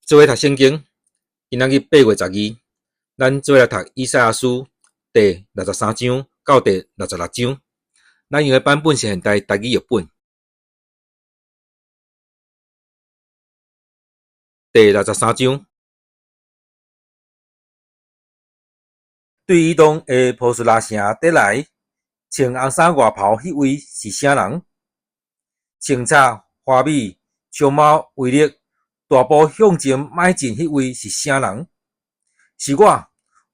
做伙讀聖經，今仔日8月12，咱做伙來讀以賽亞書第六十三章到第六十六章。咱用的版本是現代台語譯本。第六十三章，對以東的波斯拉城得來穿紅衫外袍彼位是啥人？穿插華美長矛威力，大步向前邁進彼位是啥人？是我，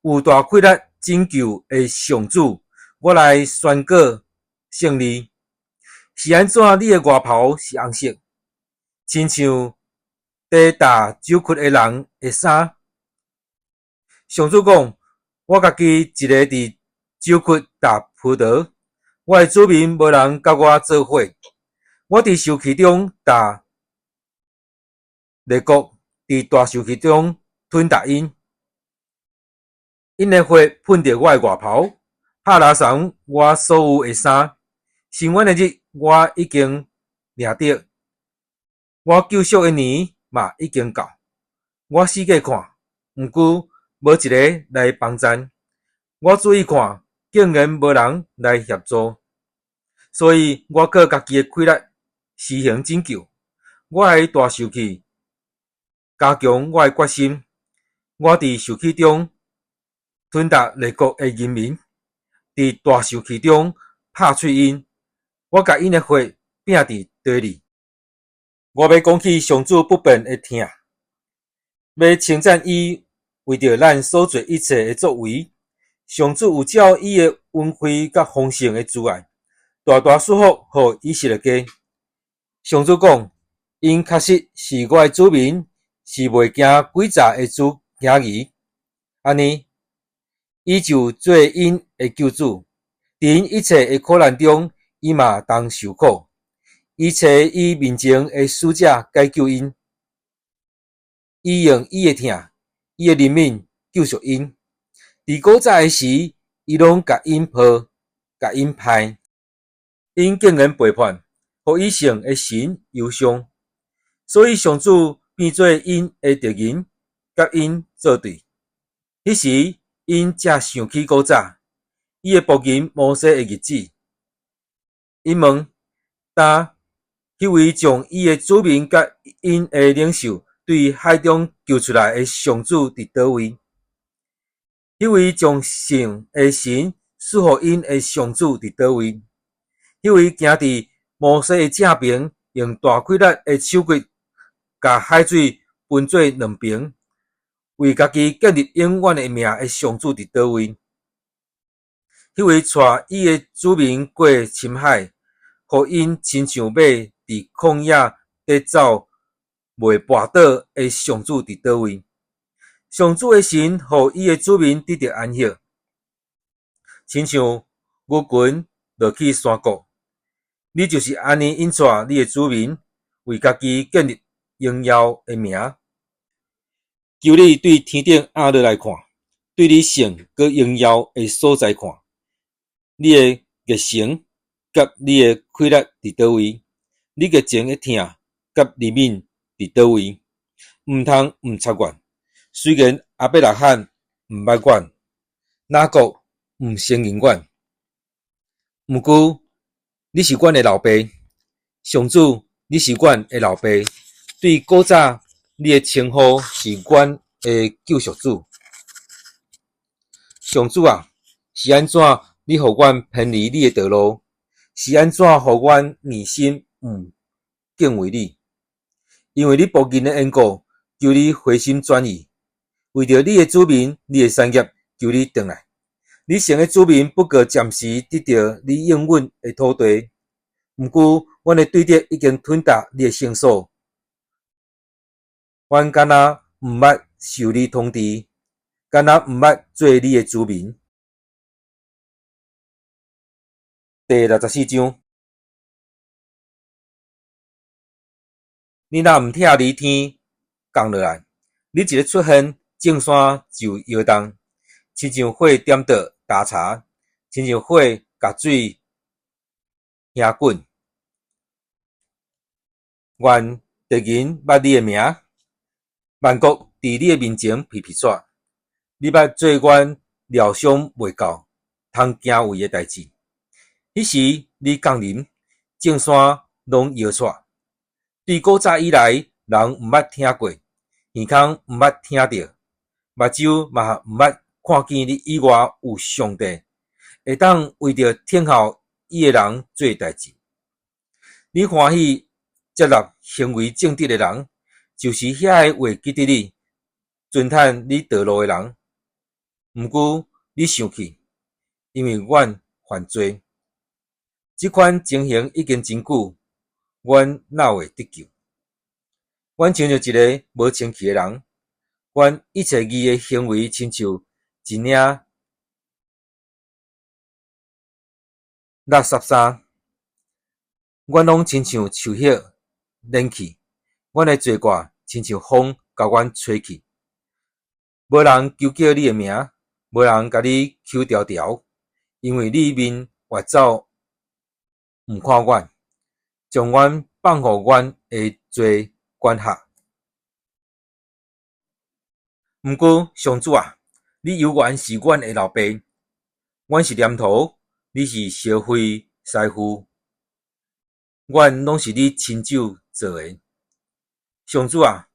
有大氣力拯救的上主，我來宣告勝利。是按怎你的外袍是紅色，親像佇踏酒曲的人的衫？上主講：我家己一个佇酒曲踏葡萄，我的子民無人佮我做伙。我佇受氣中踏列國，佇大受氣中吞噬𪜶。𪜶的血噴著我的外袍，拍拉挲我所有的衫。伸冤的日，我已經領得，我救贖的年嘛已經到。我四界看，毋過無一个來幫贊；我注意看，竟然無人來協助。所以我靠家己的氣力施行拯救，我的大受氣加強我的決心。我佇受氣中吞噬列國的人民，佇大受氣中拍碎𪜶。我共𪜶的血拚佇地裡。我欲講起上主不變的疼，欲稱讚伊為著咱所做一切的作為。上主有照伊的恩惠佮豐盛的慈愛，大大賜福予以色列家。上主講：𪜶確實是我的子民，是袂驚詭詐的子囝兒。按呢，伊就做𪜶的救主，佇𪜶一切的苦難中，伊嘛同受苦。伊差伊面前的使者解救𪜶，伊用伊的疼、伊的憐憫救贖𪜶。佇古早的時，伊攏共𪜶抱、共𪜶拍。𪜶竟然背叛，予以聖的神憂傷。所以上主變做𪜶的敵人，佮𪜶作對。彼時，𪜶才想起古早，伊的僕人摩西的日子。𪜶問：當彼位將伊的子民佮𪜶的領袖對海中救出來的上主佇佗位？彼位將聖的神賜予𪜶的上主佇佗位？彼位行佇摩西的正爿，用大氣力的手骨，共海水分做兩爿，為家己建立永遠的名的上主佇佗位？彼位帶伊的子民過深海，予𪜶親像馬佇曠野佇走袂跋倒的上主佇佗位？上主的神予伊的子民得著安息，親像牛群落去山谷。你就是按呢引帶你的子民，為家己建立榮耀的名。求你對天頂壓落來看，對你聖閣榮耀的所在看。你的熱誠佮你的氣力佇佗位？你熱情的疼佮憐憫佇佗位？毋通毋插阮。雖然亞伯拉罕毋捌阮，雅各毋承認阮，毋過你是阮的老爸，上主，你是阮的老爸。對古早，你的稱呼是阮的救贖主。上主啊，是按怎你予阮偏離你的道路？是按怎予阮硬心毋敬畏你？因為你僕人的緣故，求你回心轉意，為著你的子民、你的產業，求你轉來。你聖的子民不過暫時得著你應允的土地，毋過阮的對敵已經吞噬你的聖所。阮敢若毋捌受你統治，敢若毋捌做你的子民。第六十四章，你若毋拆離天降落來，你一个出現，眾山就搖動，親像火點著焦柴，親像火共水燃滾。願敵人捌你的名，萬國佇你的面前皮皮掣，你捌做阮料想袂到、通驚畏的代誌。彼時你降臨，眾山攏搖掣。對古早以來，人毋捌聽過，耳空毋捌聽著，目睭嘛毋捌看見你以外有上帝，會當為著等候伊的人做代誌。你歡喜接納行為正直的人，就是遐个會記得你、遵趁你道路的人。毋過你生氣，因為阮犯罪。這款情形已經真久，阮哪會得救？阮親像一个無清氣的人，阮一切義的行為親像一領垃圾衫，阮攏親像樹葉蔫去，阮的罪過親像風共阮吹去。無人求叫你的名，無人共你求調調，因為你面越走毋看阮，將阮放予阮的罪管轄。毋過上主啊，你猶原是阮的老爸，阮是黏土，你是燒火師傅，阮攏是你親手造的。上主啊，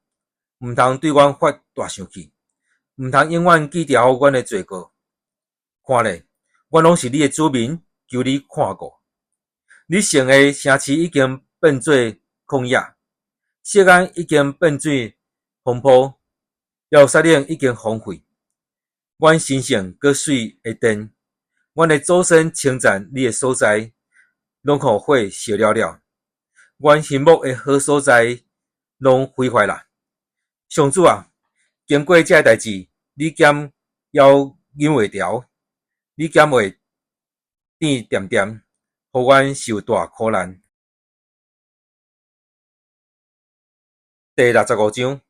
毋通對阮發大生氣，毋通永遠記牢阮的罪過。看咧，阮攏是你的子民，求你看顧。你城的城市已經變做曠野，錫安已經變做荒坡，耶路撒冷已經荒廢。阮神聖閣媠的殿，阮的祖先稱讚你的所在，攏予火燒了了。阮欣慕的好所在，攏毀壞啦。上主啊，經過這个代誌，你敢猶忍袂牢？你敢會變恬恬，予阮受大苦難？第65章，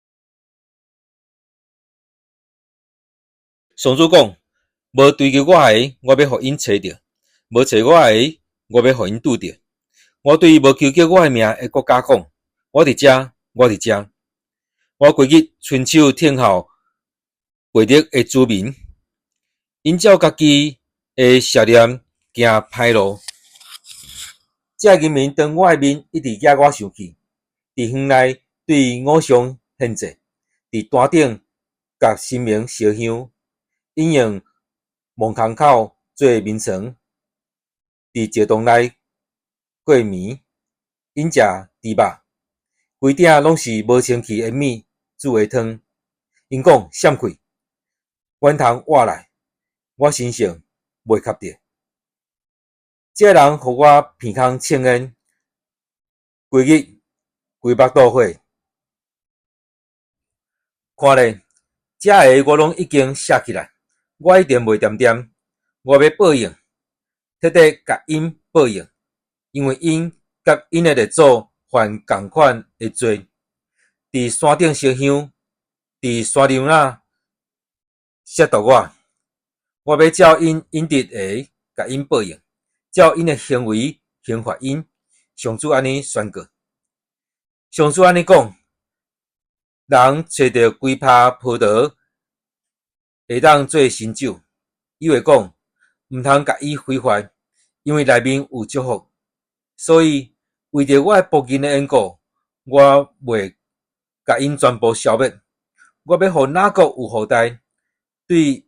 上主講：無追求我的，我欲予𪜶揣著；無揣我的，我欲予𪜶拄著。我對無求叫我的名的國家講：我佇遮，我佇遮。我規日伸手等候悖逆的子民，𪜶照家己的邪念行歹路。這人民當我的面一直惹我生氣，佇園內對偶像獻祭，佇壇頂共神明燒香，𪜶用墓空口做眠床，佇石洞內過暝，𪜶食豬肉，規鼎攏是無清氣的物煮的湯。𪜶講閃開，阮通活來，我身上袂及著。這人予我鼻空衝煙，規日規腹肚火。看咧，這个我攏已經寫起來，我一定袂恬恬，我欲報應，徹底共𪜶報應，因為𪜶佮𪜶的列祖犯仝款的罪，佇山頂燒香，佇山壚仔褻瀆我。我欲照𪜶應得的，共𪜶報應，照𪜶的行為刑罰𪜶。上主按呢宣告。上主按呢講：人揣著幾拍葡萄，會當做新酒。伊會講，毋通共伊毀壞，因為內面有祝福。所以為著我的僕人的緣故，我袂共𪜶全部消滅。我欲予雅各有後代，對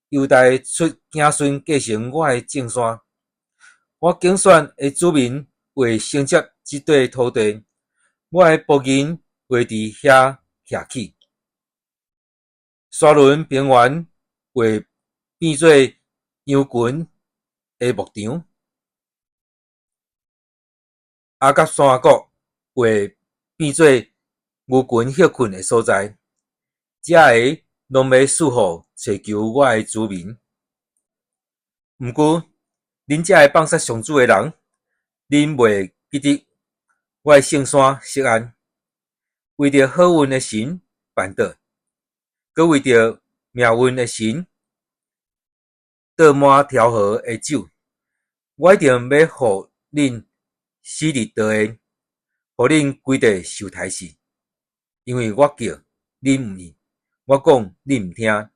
猶大出子孫繼承我的聖山。我揀選的子民會承接這塊土地，我的僕人會佇遐徛起。沙崙平原會變做羊群的牧場，亞甲山谷會變做牛群歇睏的所在。這个攏欲賜予揣求我的子民。毋過，恁這个放殺上主的人，恁袂記得我的聖山錫安，為著好運的神絆倒，閣為著命運的神倒滿調和的酒。我一定欲予恁死佇刀下，予恁規地受刣死，因為我叫。恁毋應；我講，恁毋聽。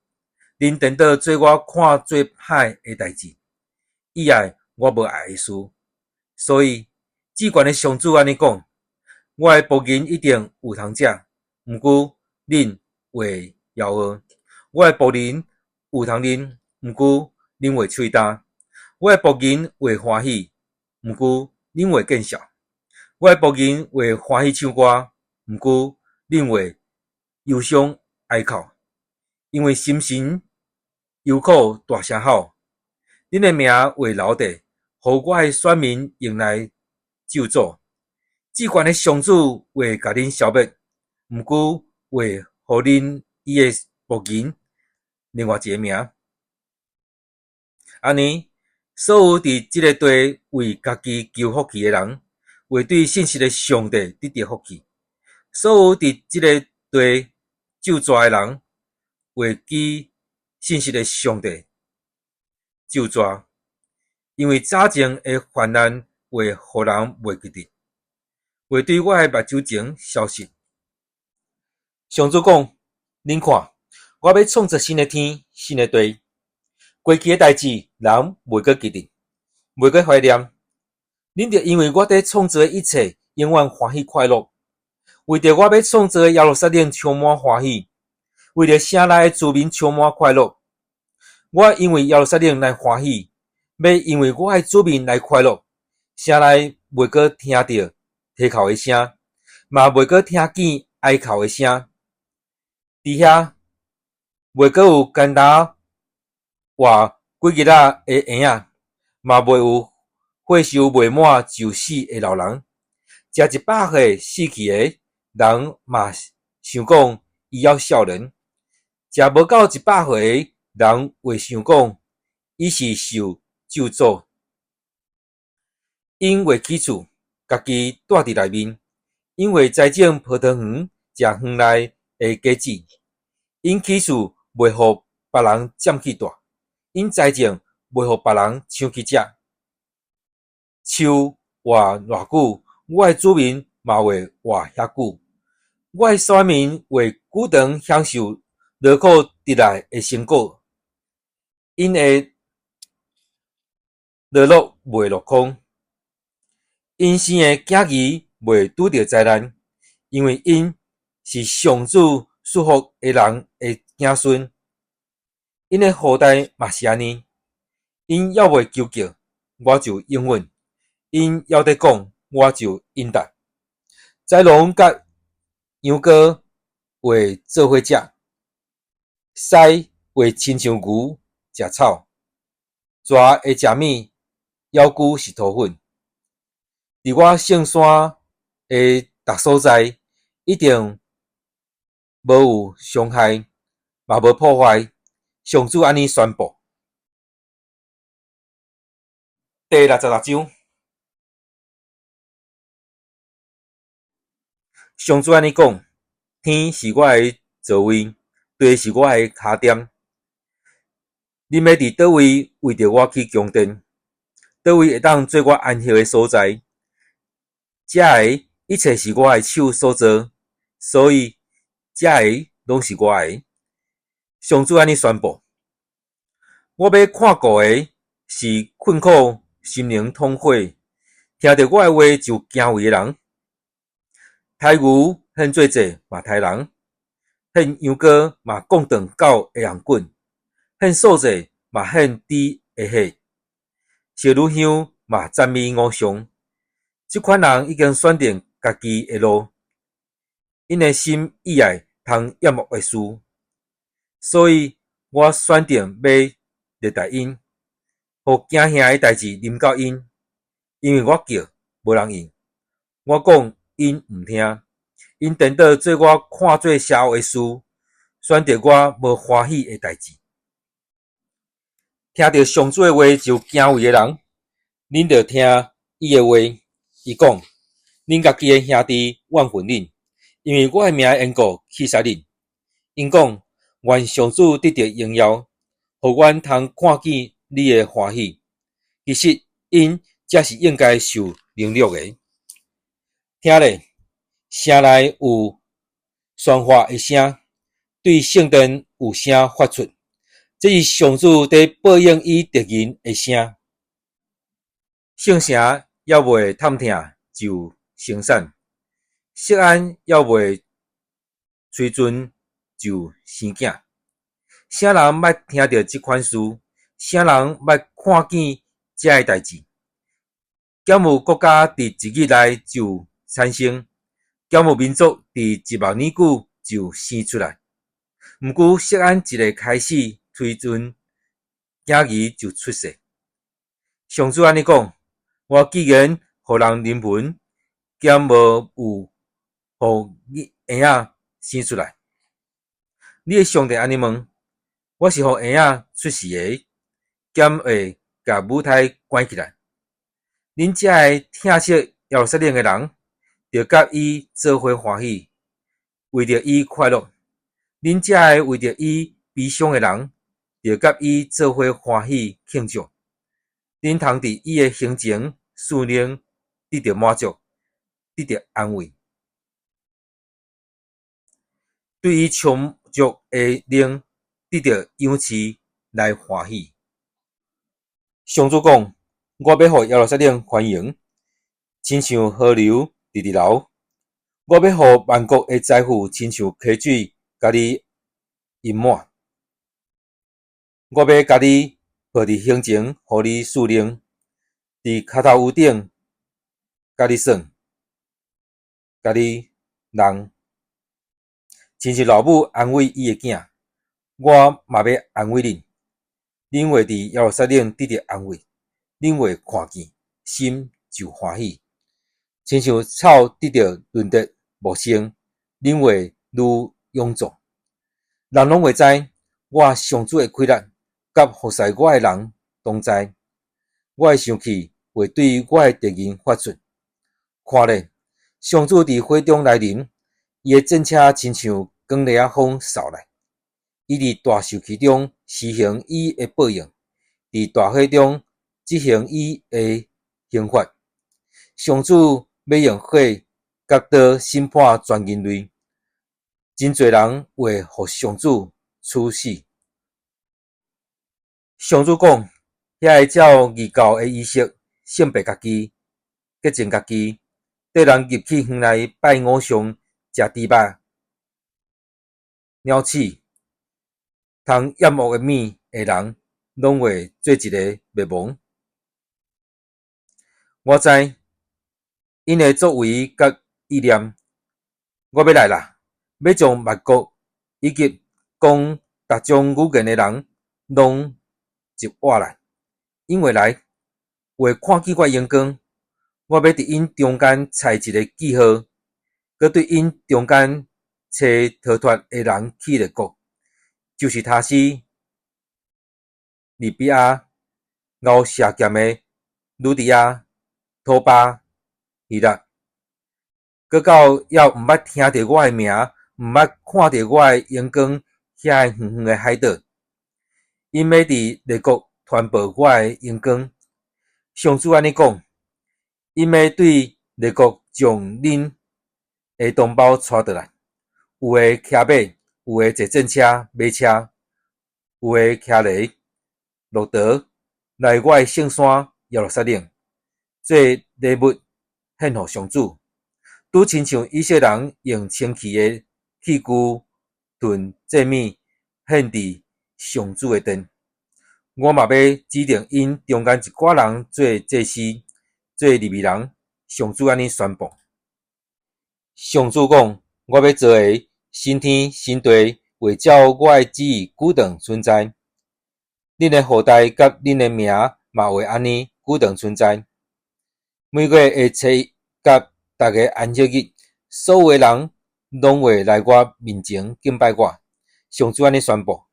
恁顛倒做我看做歹的代誌，意愛我無愛的事。所以，至懸的上主按呢講：我的僕人一定有通食，毋過恁會枵餓；我的僕人有通啉，毋過恁會喙焦；我的僕人會歡喜，毋過恁會見笑；我的僕人會歡喜唱歌，毋過恁會憂傷哀哭。因為心神憂苦大聲吼，恁的名會留低，予我的選民用來咒詛。至懸的上主會共恁消滅，毋過會予恁伊的僕人另外一个名。按呢，所有佇這个地為家己求福氣的人，會對信實的上帝得著福氣；所有佇這个地咒詛的人，會記信實的上帝咒詛，因為早前的患難會予人袂記得，會對我的目睭前消失。上主講：恁看，我欲創造新的天、新的地，過去的代誌，人袂閣記得，袂閣懷念。恁著因為我佇創造的一切，永遠歡喜快樂。為著我欲創造的耶路撒冷充滿歡喜。為著城內的住民充滿快樂，我因為耶路撒冷來歡喜，欲因為我的子民來快樂。城內袂閣聽著啼哭的聲，嘛袂閣聽見哀哭的聲。佇遐袂閣有艱難活幾日仔的嬰仔，嘛袂有歲壽未滿就死的老人。才100歲死去的人嘛想講伊猶少年。才無夠100歲的人會想講，伊是受咒詛。𪜶會起厝，家己蹛佇內面；𪜶會栽種葡萄園，食園內的果子。𪜶起厝袂予別人佔去蹛，𪜶栽種袂予別人搶去食。樹活偌久，我的子民嘛會活遐久。我的選民會久長享受勞苦得來的成果，𪜶的勞碌袂落空，𪜶生的囝兒袂拄著災難，因為𪜶是上主賜福的人的子孫，𪜶的後代嘛是按呢。𪜶猶未求叫，我就應允；𪜶猶佇講，我就應答。豺狼佮羊羔會做伙食。獅會親像牛食草，蛇會食物，猶舊是塗粉。佇我聖山的逐所在，一定無有傷害，嘛無破壞。上主按呢宣布。第66章，上主按呢講：天是我的座位。地是我的跤墊，恁欲佇佗位為著我起宮殿？佗位會當做我安歇的所在？這个一切是我的手所做，所以這个攏是我的。上主按呢宣布：我欲看顧的是困苦、心靈痛悔、聽著我的話就驚畏的人。刣牛獻做祭嘛刣人。獻羊羔嘛降頓狗的頷頸，獻素祭嘛獻豬的血，燒乳香嘛讚美偶像。這款人已經選定家己的路，𪜶的心意愛通厭惡的事，所以我選定欲虐待𪜶，予驚嚇的代誌臨到𪜶，因為我叫，無人應；我講，𪜶毋聽。𪜶顛倒做我看做邪惡的事，選擇我無歡喜的代誌。聽著上主的話就驚畏的人，恁著聽伊的話。伊講：恁家己的兄弟怨恨恁，因為我的名的緣故去殺恁。𪜶講：願上主得著榮耀，予阮通看見你的歡喜。其實𪜶才是應該受凌辱的。聽咧！城內有喧嘩的聲，對聖殿有聲發出，這是上主佇報應伊敵人的聲。聖城猶未探疼就生產，錫安猶未催陣就生囝。啥人捌聽著這款事？啥人捌看見這个代誌？敢有國家佇一日內就產生？敢有民族佇一目爾久就生出來？毋過錫安一个開始推進，囝兒就出世。上主按呢講：我既然予人臨盆，敢無有予嬰仔生出來？你的上帝按呢問：我是予嬰仔出世的，敢會共母胎關起來？恁遮个疼惜耶路撒冷的人，著佮伊做伙歡喜，為著伊快樂；恁遮个為著伊悲傷的人，著佮伊做伙歡喜慶祝。恁通佇伊的刑前屬靈得著滿足，得著安慰，對伊充足的靈得著氧氣來歡喜。上主講：我欲予耶路撒冷繁榮，親像河流直直流；我欲予萬國的財富親像溪水，共你淹滿。我欲共你抱佇胸前，予你屬靈；佇跤頭趺頂，共你耍，共你弄。親像老母安慰伊的囝，我嘛欲安慰恁。恁會佇耶路撒冷得著安慰，恁會看見，心就歡喜，親像草得著潤澤茂盛，恁會愈勇壯。人攏會知，我上主的氣力，佮服侍我的人同在。我的生氣會對我的敵人發出。看咧，上主佇火中來臨，伊的戰車親像狂烈仔風掃來。伊佇大受氣中施行伊的報應，佇大火中執行伊的刑罰。上主欲用火佮刀審判全人類，真濟人會予上主處死。上主講：遐个照異教的儀式聖別家己、潔淨家己，綴人入去園內拜偶像、食豬肉、鳥鼠、通厭惡的物的人，攏會做一个滅亡。我知𪜶的作為佮意念，我欲來啦，欲將萬國以及講逐種語言的人攏集挖來，𪜶會來，會看見我榮光。我欲佇𪜶中間裁一个記號，閣對𪜶中間揣逃脫的人去列國，就是他施、利比亞、熬射劍的呂底亞、托巴、希臘，閣到猶毋捌聽著我的名，毋捌看著我的榮光遐个遠遠的海島，𪜶欲佇列國傳報我的榮光。上主按呢講，𪜶欲對列國將恁的同胞帶倒來，有的騎馬，有的坐戰車、馬車，有的騎驢、駱駝，來我的聖山耶路撒冷，做禮物獻予上主。拄親像以色列人用清氣的器具囤祭物獻佇上主的殿。我嘛欲指定𪜶中間一寡人做祭司、做利未人。上主按呢宣布。上主講：我欲造的新天新地，會照我的旨意久長存在。恁的後代佮恁的名嘛會按呢久長存在。每月的初一佮逐个安息日，所有的人攏會來我面前敬拜我。上主按呢宣布。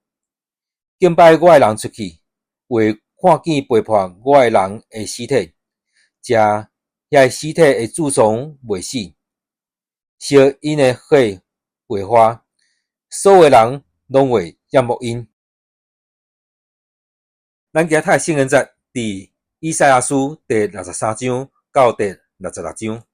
敬拜我的人出去，會看見背叛我的人的屍體，食遐个屍體的蛀蟲袂死，燒𪜶的火袂化，所有的人攏會厭惡𪜶。咱今仔讀的聖經節佇以賽亞書第63章到第66章。